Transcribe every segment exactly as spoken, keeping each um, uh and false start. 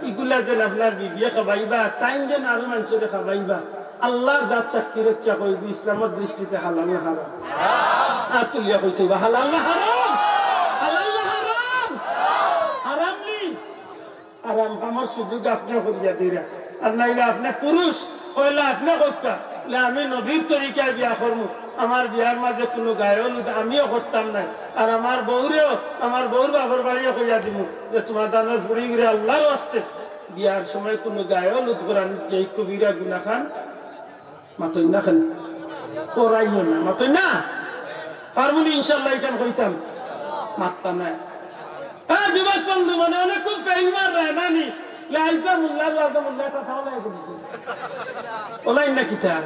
ইগুলা যেন আপনার বিবিয়ে খাবাইবা, তাইন যেন আরো মানষরে খাবাইবা। আল্লার জাত সাক্ষী রাখিয়া কইবো, ইসলামর দৃষ্টিতে হালাল না হারাম? আত তুলিয়া কইতে অইবো, হালাল না হারাম? হালাল না হারাম? হারাম নি? হারাম কামর সুযোগ আপনে করিয়া দিরা। আর নাইলে আপনে পুরুষ, কইলা আপনে কইতা, বলে, "আমি নবীর তরিকায় বিয়া করমু, আমার বিয়ার মাঝে কুনু গায়ে হলুদ আমিও করতাম নায়, আর আমার বউরেও, আমার বউর বাপর বাড়িও কইয়া দিমু যে তুমার দানর ফুড়িগুরে আল্লার ওয়াস্তে বিয়ার সময় কুনু গায়ে হলুদ করানি এই কবিরা গুনাখান।" মাতইন না খালি। করাইও না, মাতইন না। পারমু নি ইনশাআল্লাহ ইখান কইতাম? মাততা নায়। হ্যাঁ, যুবক বন্ধু, মনে মনে খুব ফেইল মাররা নানি। লে আইসা মোল্লার লগে মোল্লা কথা বলাই দিবি। ওলাই না কিতা?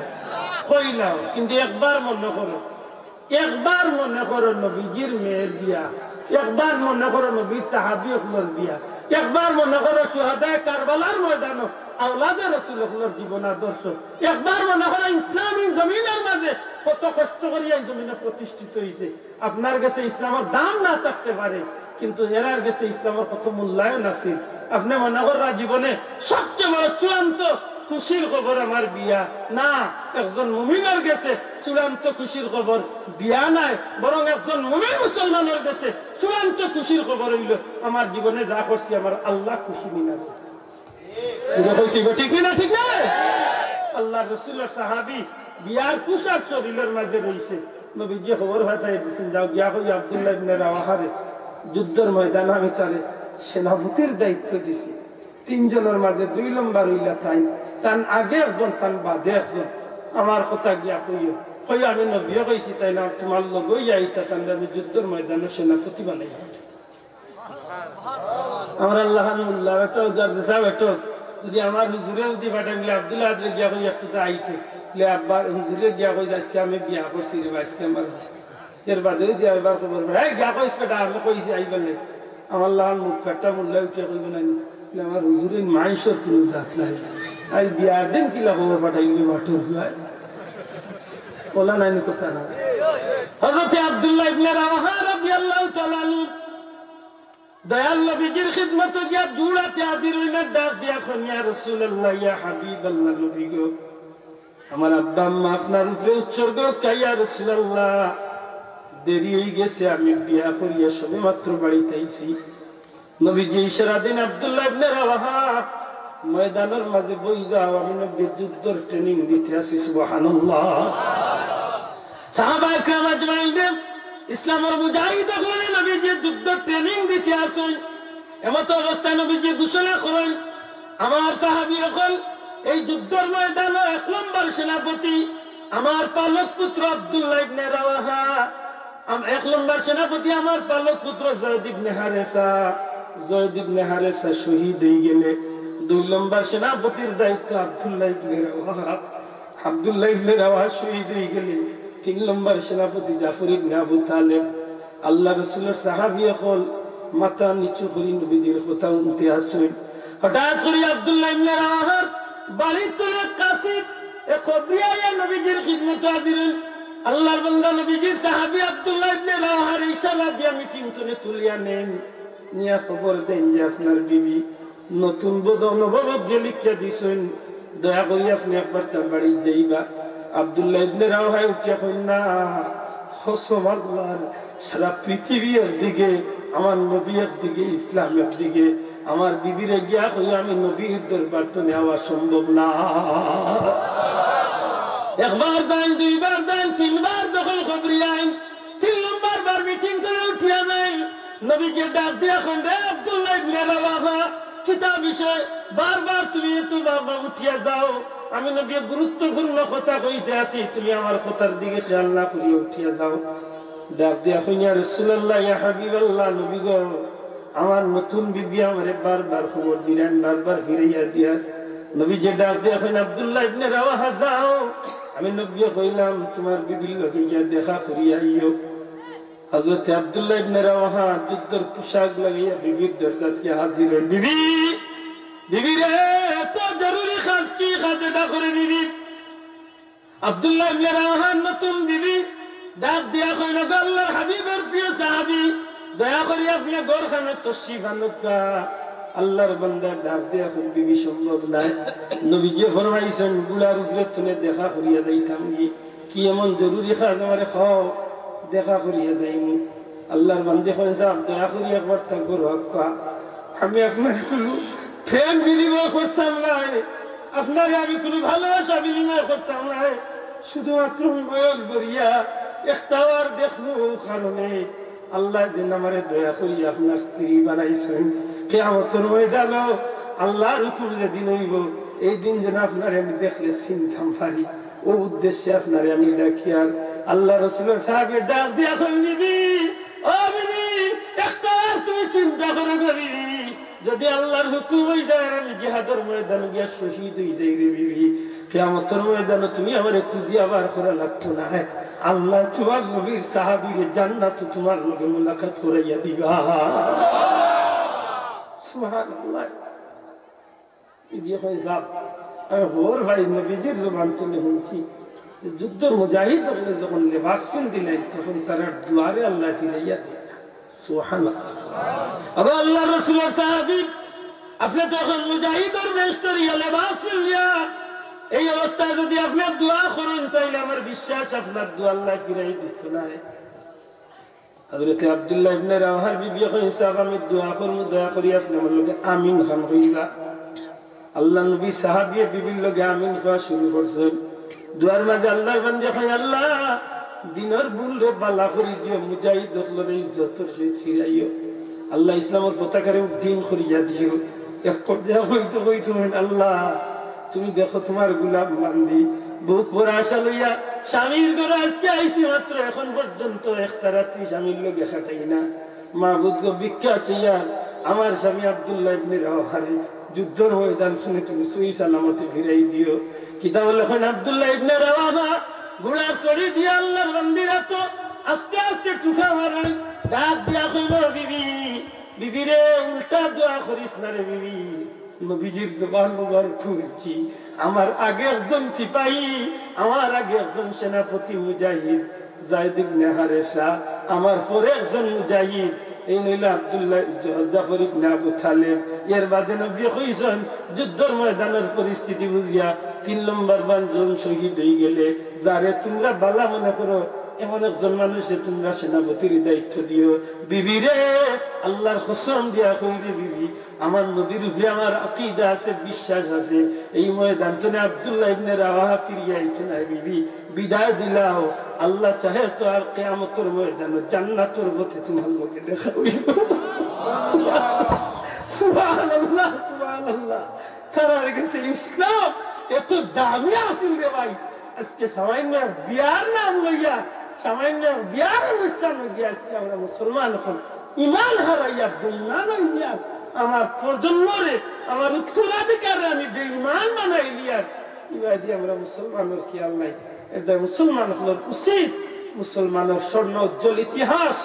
কইলাও, কিন্তু একবার মনে করো, একবার মনে করো নবীজির মেয়ের বিয়া, একবার মনে করো নবীর সাহাবী অকলর বিয়া, একবার মনে করো শুহাদায়ে কারবালার ময়দানো আওলাদে রসুল অকলর জীবন আদর্শ, একবার মনে করো ইসলামী জমিনর মাঝে কত কষ্ট করিয়া এই জমিনে প্রতিষ্ঠিত অইছে। আপনার গেছে ইসলামর দাম না থাকতে পারে, কিন্তু এরার গেছে ইসলামর কত মূল্যায়ন আছে। আপনে মনে কররা জীবনে সবচেয়ে বড় চূড়ান্ত খুশির খবর আমার বিয়া? না, একজন মুমিনর গেছে চূড়ান্ত খুশির খবর বিয়া নায়, বরং একজন মুমিন মুসলমানর গেছে চূড়ান্ত খুশির খবর অইলো, আমার জীবনে যা করছি আমার আল্লা খুশি নি না? এটা কইতে অইবো, ঠিক নি না? ঠিক না? আল্লার রসুলর সাহাবী বিয়ার পোশাক শরীলর মাঝে রইছে, নবীজিয়ে খবর পাঠাইয়া দিছইন, "যাও গিয়া কইও আব্দুল্লাহ ইবনে রাওয়াহারে, যুদ্ধর ময়দানো আমি তারে সেনাপতির দায়িত্ব দিছি।" তিনজনর মাঝে দুই নম্বর অইলা তাইন, তান আগে একজন, তান বাদে একজন। আমার কথা গিয়া কইও, কইও আমি নবীয়ে কইছি, তাইন তুমার লগে অইয়া আইতা, তানরে আমি যুদ্ধর ময়দানো সেনাপতি বানাইয়া। আমার আল্লাহ খান মোল্লা বেটা, উদার দেশা বেটা, যদি আমার হুজুরে যদি পাঠাইলে আব্দুল্লাহ আদরে গিয়া কই একটু তো আইতে, লে আব্বার হুজুরে গিয়া কই, "আজকে আমি বিয়া করছি রে বা, আজকে আমার।" এর বাদে যদি আবার খবর পাই, "এই গিয়া কইস বেটা, আমি কইছি আইবার নাই।" আমার লাল মুখ কাটা মোল্লা উঠিয়া কইবো না নি, "আমার হুজুরে মাইনষর কুনু জাত নাই, আজ বিয়ার দিন কিলা খবর পাঠাইবি মাঠর জুয়ায়?" ওলা নাইনি কথা না। হযরতে আব্দুল্লাহ ইবনে রাওয়াহা রাদিয়াল্লাহু তাআলা আনহু দয়াল নবীজির খিদমতো গিয়া জুড়াতে হাজির অইলা, ডাক দিয়া কইন, "ইয়া রাসূলুল্লাহ, ইয়া হাবিবাল্লাহ, নবী গো, আমার আব্বা আম্মা আপনার উপরে উৎসর্গ, ইয়া রাসূলুল্লাহ, দেরি অই গেছে, আমি বিয়া করিয়া সবে মাত্র বাড়িত আইছি।" নবীজি ইশারা দেইন, "আব্দুল্লাহ ইবনে রাওয়াহা, ময়দানর মাঝে বই যাও, আমি নবীয়ে যুদ্ধর training দিতে আছি।" সুবহানাল্লাহ। সাহাবা একরাম আজমাইন, ইসলামর মুজাহিদ অকলরে নবীজি যুদ্ধর training দিতে আছইন। এমত অবস্থায় নবীজি ঘোষণা করইন, "আমার সাহাবী অকল, এই যুদ্ধর ময়দানো এক নম্বর সেনাপতি আমার পালক পুত্র আব্দুল্লাহ ইবনে রাওয়াহা, আম-, এক নম্বর সেনাপতি আমার পালক পুত্র যায়েদ ইবনে হারেসা, যায়েদ ইবনে হারেসা শহীদ অই গেলে দুই নম্বর সেনাপতির দায়িত্ব আব্দুল্লাহ ইবনে রাওয়াহা।" আব্দুল্লাহ ইবনে রাওয়াহা শহীদ অই গেলে তিন নম্বর সেনাপতি জাফর ইবনে আবু তালেব। আল্লাহ রসুলর সাহাবী অকল মাথা নিচু করি নবীজির কথা হুনতে আছইন। হঠাৎ করি আব্দুল্লাহ ইবনে রাওয়াহার বাড়ির তলে কাসিদ এ কবরিয়া আইয়া নবীজির খিদমতো হাজির অইল। আল্লাহর বান্দা নবীজির সাহাবী আব্দুল্লাহ ইবনে রাওয়াহার ইশারা দিয়া মিটিং তনে তুলিয়া নেইন, নিয়া খবর দেইন যে আপনার বিবি নতুন বধূ নববধূ যে লিখিয়া দিছইন, দয়া করি আপনে একবার তার বাড়িত যাইবা। আব্দুল্লাহ ইবনে রাওয়াহায় উঠিয়া কইন, "না, কসম আল্লাহর, সারা পৃথিবী একদিকে, আমার নবী একদিকে, ইসলাম একদিকে, আমার বিবিরে গিয়া কইও আমি নবীর দরবার তনে আওয়া সম্ভব না।" একবার যাইন, দুইবার যাইন, তিনবার যখন কবরিয়া আইন, তিন নম্বর বার মিটিং তনে উঠিয়া যাইন, নবীজিরে ডাক দিয়া কইন, "রে আব্দুল্লাহ ইবনে রাওয়াহা, কিতা বিষয়? বারবার তুমি এত বারবার উঠিয়া যাও। আমি নবীয়ে গুরুত্বপূর্ণ কথা কইতে আছি, তুমি আমার কথার দিকে খেয়াল না করিয়া উঠিয়া যাও।" ডাক দিয়া কইন, "ইয়া রাসূলুল্লাহ, ইয়া হাবিবাল্লাহ, নবী গো, আমার নতুন বিবি আমারে বারবার খবর দিরা, বারবার ফিরাইয়া দিরা।" নবীজিয়ে ডাক দিয়া কইন, "আব্দুল্লাহ ইবনে রাওয়াহা, যাও, আমি নবীয়ে কইলাম তুমার বিবির লগে গিয়া দেখা করিয়া আইও।" হযরতে আব্দুল্লাহ ইবনে রাওয়াহা যুদ্ধর পোশাক লাগাইয়া বিবির দরজাত গিয়া হাজির অইন। "বিবি, বিবি রে, এত জরুরি কাজ কি? কাজ এটা করে বিবি।" আব্দুল্লাহ ইবনে রাওয়াহার নতুন বিবি ডাক দিয়া কইন, "গো আল্লাহর হাবিবর প্রিয় সাহাবী, দয়া করি আপনে ঘরখানো তশরিফ আনউক্কা।" আল্লাহর বান্দায় ডাক দিয়া কইল, "বিবি, সম্ভব নায়।" নবীজি ফরমাইছইন, "ঘুড়ার উপরে থনে দেখা করিয়া যাইতাম গি। কি এমন জরুরি কাজ আমারে কও, দেখা করিয়া যাইমু।" আল্লাহর বান্দি কইন, "সাব, দয়া করি একবার তার ঘর হক কয়া। আমি আপনারে কুনু প্রেম বিনিময় করতাম নায়, আপনারে আমি কুনু ভালোবাসা বিনিময় করতাম নায়, শুধুমাত্র নয়ন ভরিয়া একটা বার দেখমু, কারণে আল্লায় যেন আমারে দয়া করি আপনার স্ত্রী বানাইছইন। কিয়ামতর ময়দানো আল্লাহর হুকুম যেদিন অইবো, এই দিন যেন আপনারে আমি দেখলে চিনতাম পারি, অউ উদ্দেশ্যে আপনারে আমি ডাকিয়ার।" আল্লাহর রসুলর সাহাবীয়ে ডাক দিয়া কইন, "বিবি, ও বিবি, একটা বার তুমি চিন্তা করো গো বিবি, যদি আল্লাহর হুকুম অই যায় আর আমি জিহাদর ময়দানো গিয়া শহীদ অই যাই রে বিবি, কিয়ামতর ময়দানো তুমি আমারে খুঁজিয়া বার করা লাগতো নায়। আল্লায় তুমার নবীর সাহাবীরে জান্নাতো তুমার লগে মুলাকাত করাইয়া দিবা।" সুবহানাল্লাহ। বিবিয়ে কইন, "সাব, আমি খবর পাই, নবীজির জবান থনে হুনছি যে যুদ্ধর মুজাহিদ অকলে যখন লেবাস পিন্দিলাইন, তখন তারার দুয়ারে আল্লায় ফিরাইয়া দেইন না।" সুবহানাল্লাহ। আবার আল্লাহর রসুলর সাহাবী, আপনে তো অখন মুজাহিদর বেশ ধরিয়া লেবাস পিন্দিয়া, এই অবস্থায় যদি আপনে দোয়া করইন, তাইলে আমার বিশ্বাস আপনার দোয়া আল্লায় ফিরাই দিতো নায়। হযরতে আব্দুল্লাহ ইবনে রাওয়াহার বিবিয়ে কইন, "সাব, আমি দোয়া করমু, দয়া করি আপনে আমার লগে আমিন খান কইবা।" আল্লাহর নবী সাহাবীয়ে বিবির লগে আমিন কওয়া শুরু করছইন। দোয়ার মাঝে আল্লাহর বান্দি কইন, "আল্লাহ, দিনর ভুলরে ভালা করি দিও, মুজাহিদ অকলরে ইজ্জতর সহিত ফিরাইও। আল্লাহ, ইসলামর পতাকারে উড্ডীন করিয়া দিও।" এক পর্যায়ে কইতে কইতে কইন, "আল্লাহ, তুমি দেখো তুমার গোলাম বান্দি, বুক ভরা আশা লইয়া স্বামীর ঘরো আজকে আইছি মাত্র, এখন পর্যন্ত একটা রাত্রি স্বামীর লগে কাটাই না। মাবুদ গো, ভিক্ষা চাইয়ার আমার স্বামী আব্দুল্লাহ ইবনে রাওয়াহারে যুদ্ধর ময়দান থনে তুমি সহি সালামতে ফিরাই দিও।" কিতাবো লেখইন, আব্দুল্লাহ ইবনে রাওয়াহা ঘোড়ার ছড়ি দিয়া আল্লাহর বান্দির আতো আস্তে আস্তে টুকা মারইন, ডাক দিয়া কইন, "বিবি, বিবি রে, উল্টা দোয়া করিস না রে বিবি।" নবীজির জবান মুবারক খুলছি, আমার আগে একজন সিপাহী, আমার আগে একজন সেনাপতি মুজাহিদ যায়েদ ইবনে হারেসা, আমার পরে একজন মুজাহিদ, এইন অইলা আব্দুল্লাহ জ-, জাফর ইবনে আবু তালেব। এর বাদে নবীয়ে কইছইন, যুদ্ধর ময়দানর পরিস্থিতি বুঝিয়া তিন নম্বর বার জন শহীদ অইগেলে, যারে তুমরা ভালা মনে করো, এমন একজন মানুষরে তুমরা সেনাপতির দায়িত্ব দিও। বিবি রে, আল্লাহর কসম দিয়া কই রে বিবি, আমার নবীর উপরে আমার আকিদা আছে, বিশ্বাস আছে। এই ময়দান থনে আব্দুল্লাহ ইবনে রাওয়াহা ফিরিয়া আইতো নায় বিবি, বিদায় দিলাও। আল্লাহ চাহে তো আর কিয়ামতর ময়দানো জান্নাতর পথে তুমার লগে দেখা অইবো। সুবহানাল্লাহ, সুবহানাল্লাহ। তারার গেছে ইসলাম এত দামি আছিল রে ভাই, আজকে সামান্য এক বিয়ার নাম লইয়া, সামান্য এক বিয়ার অনুষ্ঠান লইয়া আজকে আমরা মুসলমান অখন ইমান হারাইয়া বেঈমান অইয়া, আমার প্রজন্মরে, আমার উত্তরাধিকাররে আমি বেঈমান বানাইলিয়ার। ইবাদি আমরা মুসলমানর খেয়াল নাই। এর দায় মুসলমান অকলর উচিত মুসলমানর স্বর্ণ উজ্জ্বল ইতিহাস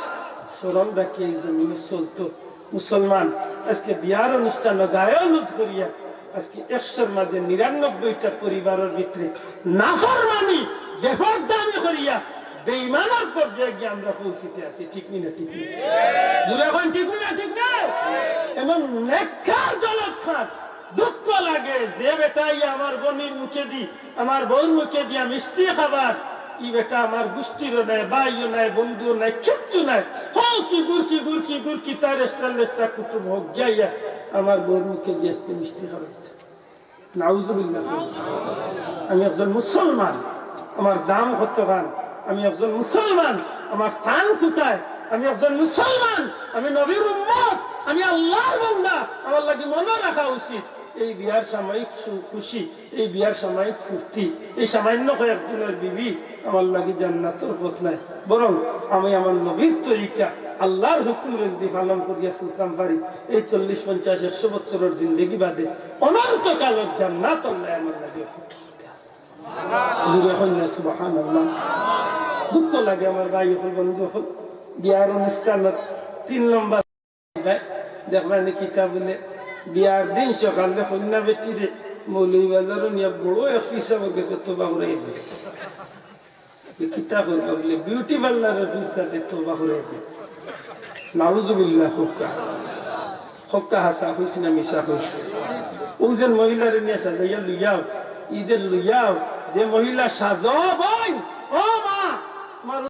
স্মরণ রাখিয়া এই জমিনো চলতো। মুসলমান, আজকে বিয়ার অনুষ্ঠানো গায়ে হলুদ করিয়া আজকে একশোর মাঝে নিরানব্বইটা পরিবারর ভিতরে নাফরমানি, বেপরদামি করিয়া বেঈমানর পর্যায়ে গিয়া আমরা পৌঁছিতে আছি, ঠিক নি না? ঠিক নি? জোরে কইন, ঠিক নি না? ঠিক না? এমন নেককার জলৎ খান দুঃখ লাগে যে বেটায় আমার বইনর মুখেদি, আমার বউর মুখেদি মিষ্টি খাবার, ই বেটা আমার গুষ্টিরও নায়, ভাইও নায়, বন্ধুও নায়, কিচ্ছু নায়। হউ কি দূর, কি দূর, কি দূর, কি তার এক্সট্রা লেক্সট্রা কুটুম হউক গিয়া আমার বউর মুখেদি আজকে মিষ্টি খাবার। নাউজুবিল্লাহ। আমি একজন মুসলমান, আমার দাম কতখান? আমি একজন মুসলমান, আমার স্থান কোথায়? আমি একজন মুসলমান, আমি নবীর উম্মত, আমি আল্লাহর বান্দা, আমার লাগি মনো রাখা উচিত। এই বিয়ার সাময়িক সু-, খুশি, এই বিয়ার সাময়িক ফুর্তি, এই সামান্য কয়েকদিনর বিবি আমার লাগি জান্নাতর পথ নায়, বরং আমি আমার নবীর তরিকা, আল্লাহর হুকুমরে যদি পালন করিয়া চলতাম পারি, এই চল্লিশ, পঞ্চাশ, একশো বছরর জিন্দেগি বাদে অনন্তকালর জান্নাত আল্লায় আমার লাগি। জোরে কইন না সুবহানাল্লাহ। দুঃখ লাগে আমার ভাই অকল, বন্ধু অকল, বিয়ার অনুষ্ঠান তিন নম্বর দেখবা নি কিতা বলে, বিয়ার দিন সকালে কইন্যা বেটিরে মৌলভীবাজারো নিয়া বড় এক হিসাবর গেছে তওবা করাই দিছে। কিতা করবা বলে, বিউটি পার্লারর হিসাবে তওবা করাই দিছে। নাউজুবিল্লাহ। হক্কা হাছা কইছি না মিছা কইছি? ও যে মহিলারে নিয়া সাজাইয়া লইয়াও, ইদের লইয়াও, যে মহিলা সাজো, ও ভাই, ও মা, তোমার